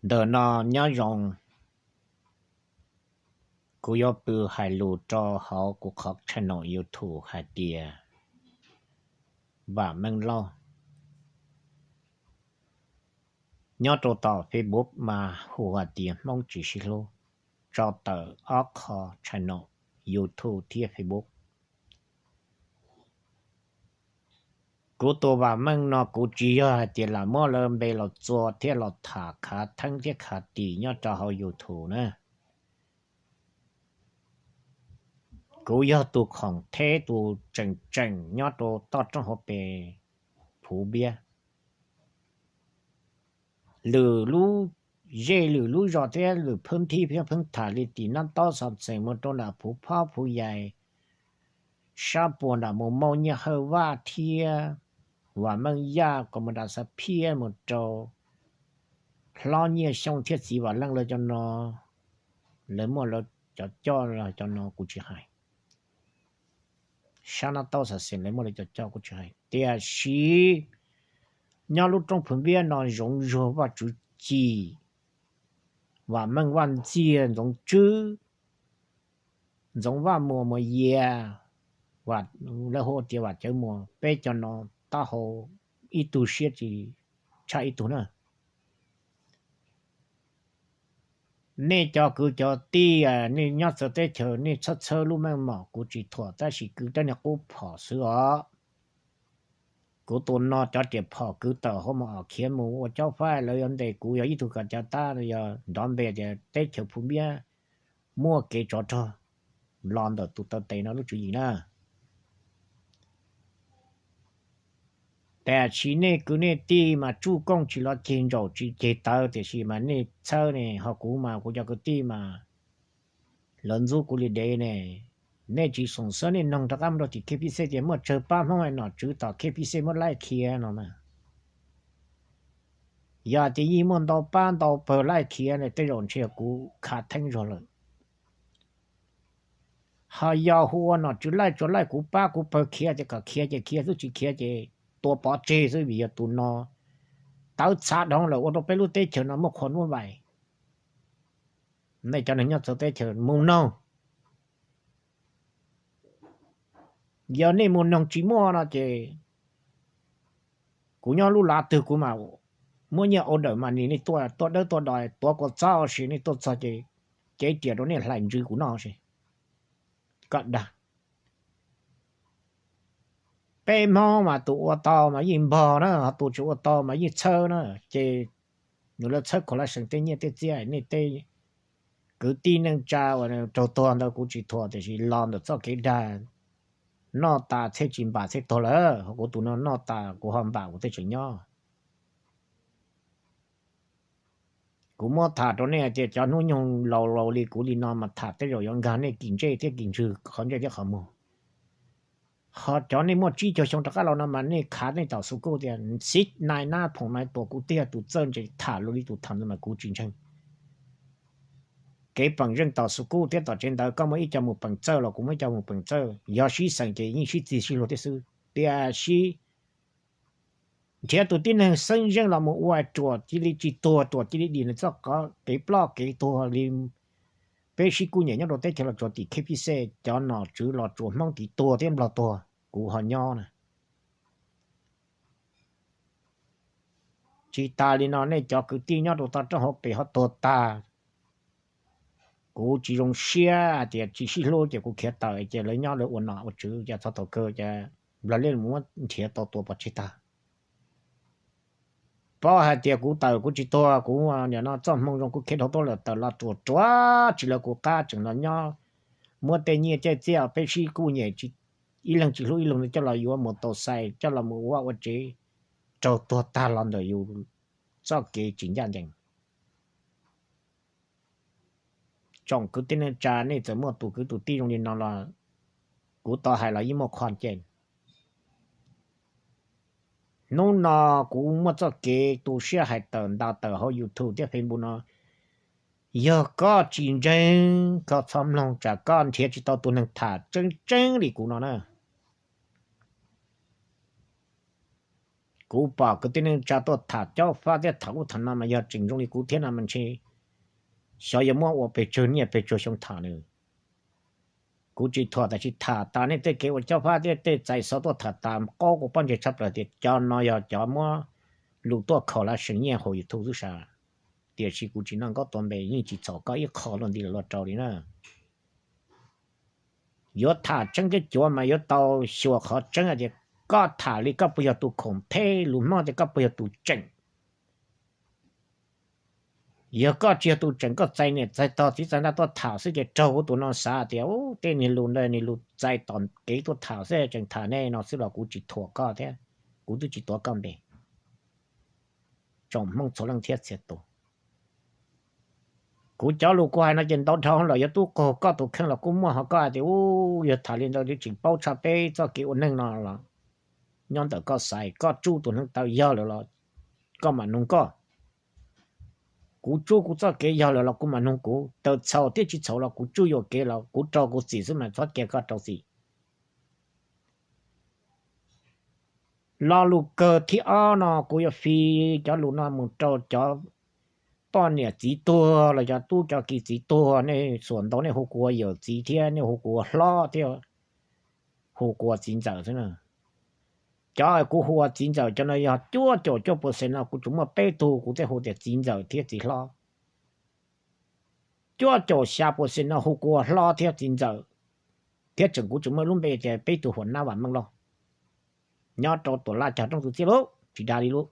Ntawm no nyob zoo, kuv yuav pw hais lus rau hauv kuv qhov channel YouTube hais tias Vam Meej Lauj. Nyob rau tom Facebook mas hu hais tias Hmoob Tsis Sib Hlub, tso tawm ob qho channel YouTube thiab Facebook. Kuv tus Vam Meej no kuv tsis yog hais tias lam muab lawv npe los txua thiab los tham khav theeb thiab khav tim nyob rau hauv YouTube na. Kuv yog tus khoom theb tus tseem tseem nyob rau toj roob hauv pes Phuv Npiab. Lwm lub zej lwm lub zos thiab lwm phwb thib thiab phwb tham li tim Nab Taub Xov Xeem mus rau nram Phuv Phob Phuv Yais, sab puas nram mus Mauj Nyiaj Hawj Vaj thiab Vam Meej Yaj kom mus nram Xav Phiab mus rau Hlob Nyiaj Xyooj thiab Txiv Vam Leej lawv cov no, lawv muaj lawv cov coj los cov no kuv tsis hais. Sab Nab Taub Xov Xeem lawv muaj lawv cov coj kuv tsis hais. Tiam sis nyob lub roob Phuv Npiab no Zoov Zuag Vaj Tswv Ci, Vam Meej Vaj Ntxiag, Ntxoov Tswb, Ntxoov Vaj Muas Muas Yias, lawv hu tias Vam Cawv Muas, peb cov no taub hau ib tug siab tsis tshaj ib tug na. Nej cov kwv cov tij, nej nyob txawv teb chaws nej txhawb txhawb lub meej mom kuv tsis thuam tab sis kwv rab niag qub phom xwb os. Kuv tus no cov riam phom kwv tawm hauv mos os khiav mus ua caub faib lawv yuav ntes kuv yog ib tug kav cav tab yog nrov npe tias teb chaws Phuv Npiab muaj kev tsov rog los ntawm tus taw tes no lub tswv yim na. Tab sis nej kwv nej tij mas tsuj kooj tsis los ceg ntsaum tsis ceg tawv tiam sis mas nej txhawb ne, ho kuv mas kuv cov kwv tij mas lawv ntxub kuv li dev ne. Nej tsis xoom xwb nej noog rov qab mus rau tim K P C tias muaj tsawg pab Hmoob nom tswv tom K P C muab laij khiav no na. Yog tias yeej muaj ntau pab ntau pawg laij khiav ne tej zaum ntshe kuv khav theeb zog lawm. Ho yog hu ua nom tswv laij tsuas laij kuv pab kuv pawg khiav ces kom khiav ces khiav xwb, tsis khiav ces tua pov tseg xwb vim yog tus no tawv txhav dhau lawm ua rau peb lub teb chaws no muaj qhua muaj vais. Nej cov neeg nyob txawv teb chaws mus noog. Yog nej mus noog tsis muaj no ces kuv nyob lub lav twg kuv mam muab nyiaj order mas nim nej tuaj tuaj dawb tuaj do tuav kua txob ua si, nej tuaj txog ces cev riam rau nej hlais ntsws kuv noj ua si. Koj dag. Peb Hmoob mas tus ua tau mas yeej npog na, ho tus tsis ua tau mas yeej txhawb na. Ces nws lawv txhawb kho la seem tej nyiaj tej txiaj, nej tej kwv tij neej tsa uas raug tuag ntawd kuv tsis thuam tiam sis los ntawm txoj kev dag, noj tas txhej tsis npam txhej tuag lawm. Ho kuv tus no noj tas kuv ho npam kuv tej tseem nyob. Kuv muab tham rau nej hais tias cov hnub nyoog laus laus li kuv li no mas tham tej zaum yuav nkag nej kis ntsej thiab kis ntswg qhov ntsej thiab qhov muag. Ho cov nej muaj tsib caug xyoo rov qab los no mas nej khav nej tom xu kuj tias xiv nai nab phoom nai tuam kuv twb yog tus txawj ntse tham luag li tus tham ntawd mas kuv tsis ntseeg. Kev peem zeej tom xu kuj thiab tom tsev ntawd koj muaj ib co mus peem txawj los kuv muaj ib co mus peem txawj, yog sib xeem ces yeej sib txig sib luag thiab xwb. Tiam sis nrhiav tus tib neeg xeeb zeej los mus ua ruam cia li tsis tuag, ruam cia li dim nws txoj kev ploj kev tuag li peb sib kuj nyem nyob rau teb chaws Los Tsuas tim K P C, cov nom tswv Los Tsuas Hmoob tid tuag thiab Nplog tuag, kuv ho nyob na. Tsis tas li no nej cov kwv tij nyob rau toj roob hauv pes ho tuag tag. Kuv tsis zoo siab hais tias tsis sib hlub ces kuv khiav tawm ces lawv nyob lawv ua nom ua tswv ces txog thaum kawg ces Nplog Liaj muab nrhiav tau tua pov tseg tag. Paub hais tias kuv tawm kuv tsis tuag, kuv nim no txoj hmoo zoo kuv khiav dhau tuaj lawm, tawm los ruam ruam tsis lawv kuv qab tseem los nyob, muab tej nyiaj tej txiaj peb sib kuj nyem ib leeg tsis hlub ib leeg coj los yuav mus tau xais coj los mus ua ua tsev, raug tuag tag los ntawm yus txoj kev tsis ncaj ncees. Tsoom kwv tij neej tsa nej txawm muaj tus kwv tus tij zoo li no los kuv tau hais los yeej muaj qhov ncaj. Hnub no kuv muaj txoj kev tu siab hais tawm ntaus tawm hauv YouTube thiab Facebook no, yog koj tsis ntseeg koj txhob mloog, tsam koj nrhiav tsis tau tus neeg tham tseeb tseeb li kuv no na. Kuv pom kwv tij neej tsa tuaj tham Cob Fab thiab tham ub tham no mas yog tseem zoo li kuv thiab no mas ntshe xyov yuav muab ua pes tsawg niaj pes tsawg xyoo tham nws. Kuv tsis thuam, tab sis tham tas nej tej kev ua Cob Fab thiab tej txais xov tuaj tham tas qaub kuv pob ntseg tshaj plaws tias cov no yog cov muab lus tuaj khaus lav seem nyiaj hauv YouTube xwb sas. Tiam sis kuv tsis noj nkauj tua npe, yeej tsis txhaum koj ib qho luaj nti los luaj rau li na. Yuav tham tseeb thiab cuav mas yuav tau xyuas qhov tseeb hais tias koj tham li koj puas yog tus khoom phem, lus Hmoob tias koj puas yog tus tseem. Yog koj tsis yog tus tseem, koj txais niam txais tog txiv txais nrag tuaj tham xwb ces raug kuv tus no xav tias tej niag lus ntawd niag lus txais tom kev tuaj tham xwb, tseem tham nej no xwb los kuv tsis thuam koj thiab kuv twb tsis tuav koj npe. Tsoom Hmoob txhua leej thiab txhia tus, kuv cov lus kuv hais no ces ntau dhau lawm, yuav tub qaug koj tus kheej los kuj muaj, ho koj hais tias ub yog tham li ntawd twb tsis paub tshaj peb txoj kev ua neej no los nyob ntawm koj xaiv, koj tsuj tus neeg taw yog lawm los koj mam nug koj. Kuv tsuj kuv txoj kev yog lawm los kuv mam nug kuv, taw txhaum thiab tsis txhaum los kuv tsuj yuam kev los kuv rau kuv txim xwb mas txhob cia koj rau txim. Lo lus kawg thib ob no kuv yuav fi cov lus no mus rau cov poj niam txiv tuag los cov tub cov kiv txiv tuag, nej xuas ntau nej hu kuv ua yawm txiv thiab nej hu kuv ua hlob thiab hu kuv ua txiv ntxawm xwb na. Cov kuv hu ua txiv ntxawm cov no yog cuaj caum cuaj percent no kuv tsuas muaj peb tug kuv thiaj hu tias txiv ntxawm thiab txiv hlob. Cuaj caum xya percent no hu kuv ua hlob thiab txiv ntxawm, thiab tseem kuv tseem muaj lub npe tias peb tug huam nab Vam Meej Lauj, nyob rau Tuam Laj Cog Roob Txwv Txiaj Lub, tsis dag li lub.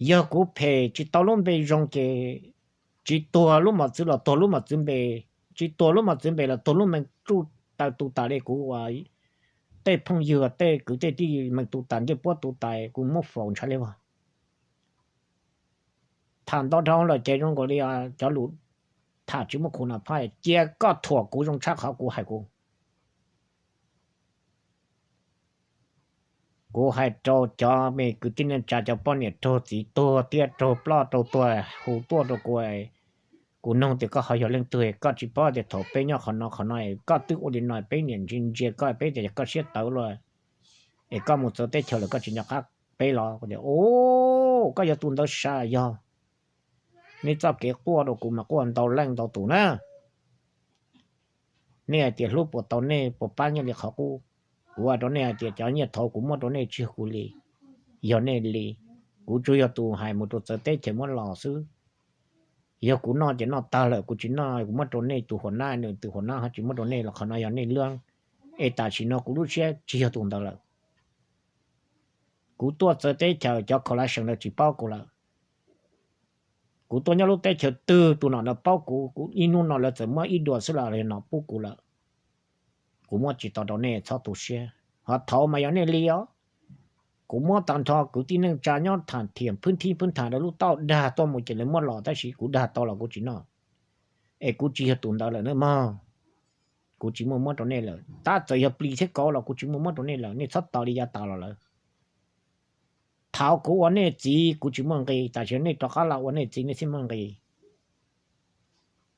Yog kuv phem tsis tau lub npe zoo ces tsis tuag lub mos txwv los tuag lub mos txwv npe, tsis tuag lub mos txwv npe los tuag lub meej tsuj taw tu tas li kuv uas tej phooj ywg tej kwv tej tij meej tu tas ncej puab tu tas kuv muab faus ntshai li vag. Tham ntau dhau lawm ces zoo nkaus li cov lus tham tsis muaj khu no phaj, cia koj thuam kuv zoo tshaj qhov kuv hais kuv. Kuv hais rau cov me kwv tij neej tsa cov poj niam raug txiv tuag thiab raug ploj raug tuag hu tuaj rau kuv, kuv nug tias koj ho yog leej twg, koj tsis paub tias thaum peb nyob qhov no qhov no koj twb ua li no, peb niam ntsia ntsia koj, peb tias yog koj siab tawv luaj es koj mus txawv teb chaws lawm koj tsis nco qab peb los? Kuv tias, u, koj yog tus ntawd sas, yog. Nej txoj kev quaj rau kuv mas quaj ntau leej ntau tus na. Nej hais tias hlub puas tau nej puas pab nyiaj li qhov qub. Kuv hais rau nej hais tias cov nyiaj thaud kuv muab rau nej tsis yog kuv li, yog nej li. Kuv tsuas yog tus hais mus rau txawv teb chaws muab los xwb. Yog kuv noj ces noj tag lawm, kuv tsis noj kuv muab rau nej tus huam nab, nws tus huam nab ho tsis muab rau nej los qhov no yog nej lub. Es tam sim no kuv lub siab tsis yog tus ntawd lawm. Kuv tuaj txawv teb chaws cov kho lab seem lawv tsis paub kuv lawm. Kuv tuaj nyob lub teb chaws twg tus nom no paub kuv, kuv ib hnub no lawv txawm muab ib duas xwb los nom pub kuv lawm. Kuv muab tsis tau rau nej txhob tu siab, ho thaud mas yog nej li os. Kuv muab tag nrho kwv tij neej tsa nyob tham thiam phwb thib phwb tham rau lub tauj dag tuaj mus ces lawv muab los, tab sis kuv dag tau los kuv tsis noj. Es kuv tsis yog tus ntawd lawm nawb mog. Kuv tsis muaj muab rau nej lawm, tab txawm yog plis thiab kauv los kuv tsis muaj muab rau nej lawm, nej txhob tos li yav tas los lawm. Thaud kuv ua nej txiv kuv tsis muaj nqi, tam sim nej rov qab los ua nej txiv nej thiaj muaj nqi.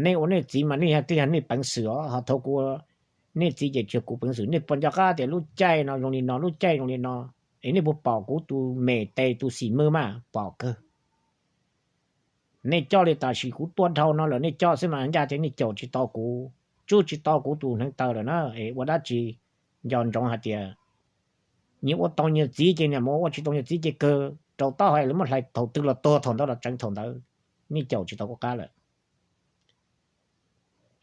Nej ua nej txiv mas nej yog twb yog nej peev xwm os, ho thaud kuv ua nej txiv ces tsis yog kuv peev xwm. Nej puas nco qab tias lub caij no zoo li no, lub caij zoo li no, es nej puas pom kuv tus me tes tus xim mws mas pom kawg. Nej coj li tam sim kuv tuaj dhau no lawm nej coj xwb mas ncaj tias nej caum tsis tau kuv, tsuj tsis tau kuv tus hneev taw lawm na. Es ua dab tsi nco ntsoov hais tias nyias ua tau nyias txiv ces niam mus ua tsis tau nyias txiv ces kawg rau taub hau lawv muab hlais thaum twg los tuag thaum ntawd los tseev thaum ntawd, nej caum tsis tau kuv qab lawm.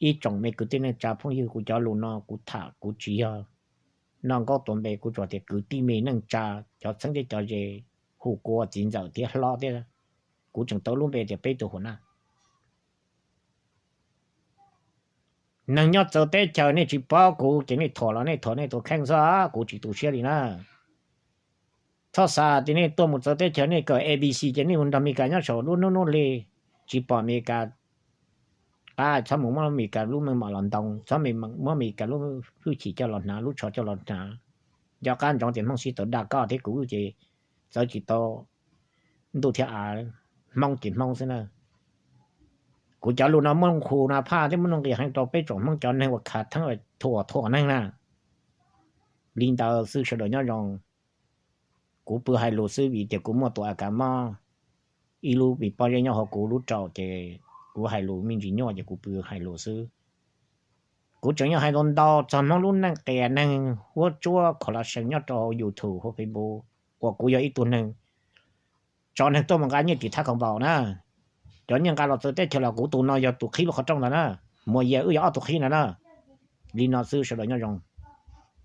Ib tsoom me kwv tij neej tsa phooj ywg, kuv cov lus no kuv tham kuv tsis yog noj nkaub tua npe, kuv tsuas tias kwv tij me neej tsa cov txheeb thiab cov ze hu kuv ua txiv ntxawm thiab hlob thiab, kuv tseem tau lub npe tias peb tus huam nab. Neeg nyob txawv teb chaws nej tsis paub kuv ces nej thuam los nej thuam nej tus kheej xwb, kuv tsis tu siab li na. Txhob xav tias nej tuaj mus txawv teb chaws nej kawm A B C ces nej mus nrog Mes Kas nyob saum lub hnub hnub li, tsis pom Mes Kas qab, txhob mus muab Mes Kas lub meej mom los ntoo, txhob muab Mes Kas lub hwj chim coj los hnav, lub tsho coj los hnav. Nco qab ntsoov tias Hmoob sib tawv dag koj thiab kuv ces txawv tsis tau ntuj thiab av, Hmoob ces Hmoob xwb na. Kuv cov lus no muaj khu no phaj thiab muaj nuj nqis heev rau peb tsoom Hmoob cov neeg uas khav theeb uas thuam thuam neeg na. Li ntawd xwb sawv daws nyob zoo. Kuv pw hais lus xwb vim tias kuv muaj tus a kav mob ib lub me pob zeb nyob hauv kuv lub raum ces kuv hais lus me ntsis nyuaj ces kuv pw hais lus xwb. Kuv tseem yog hais ntau ntau txog Hmoob lub neej qias neeg huab tsuab kho la sees nyob rau hauv YouTube hauv Facebook uas kuv yog ib tug neeg tso neeg tuaj mus nqa nyiaj ris thab kaus npaum na. Cov nyiaj nqa los txawv teb chaws los kuv tus no yog tus qhib lub qhov rooj ntawd na. Muas Yias wb yog ob tug qhib ntawd na. Li no xwb sawv daws nyob zoo.